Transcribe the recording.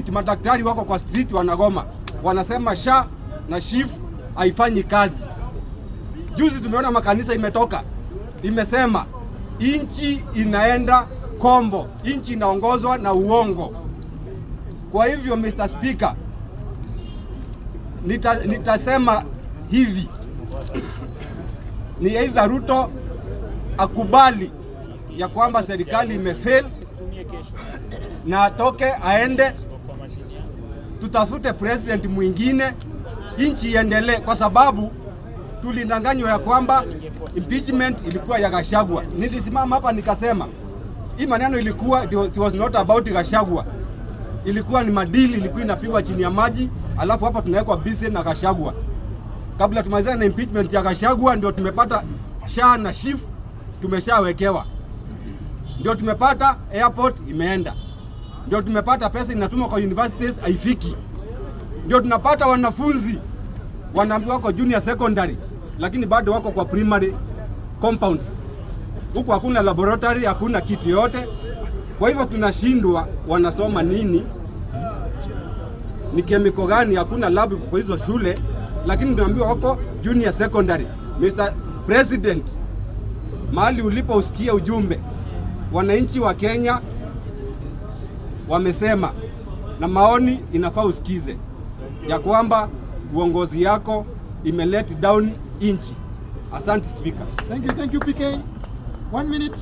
street, madaktari wako kwa street wanagoma, wanasema SHA na SHIF haifanyi kazi. Juzi tumeona makanisa imetoka imesema nchi inaenda kombo, nchi inaongozwa na uongo. Kwa hivyo Mr. Speaker, nitasema hivi ni either Ruto akubali ya kwamba serikali imefail na atoke aende, tutafute president mwingine, nchi iendelee, kwa sababu tulidanganywa ya kwamba impeachment ilikuwa ya Gachagua. Nilisimama hapa nikasema hii maneno ilikuwa it was not about Gachagua, ilikuwa ni madeal, ilikuwa inapigwa chini ya maji, alafu hapa tunawekwa busy na Gachagua. Kabla tumalizane na impeachment ya Gachagua, ndio tumepata SHA na SHIF tumeshawekewa, ndio tumepata airport imeenda, ndio tumepata pesa inatumwa kwa universities haifiki, ndio tunapata wanafunzi wanaambiwa wako junior secondary, lakini bado wako kwa primary compounds. Huku hakuna laboratory, hakuna kitu yote. Kwa hivyo tunashindwa wanasoma nini, ni chemical gani, hakuna lab kwa hizo shule, lakini tunaambiwa wako junior secondary. Mr. President, mahali ulipo usikie ujumbe. Wananchi wa Kenya wamesema, na maoni inafaa usikize, ya kwamba uongozi yako ime let down nchi. Asante Speaker. Thank you, PK. One minute.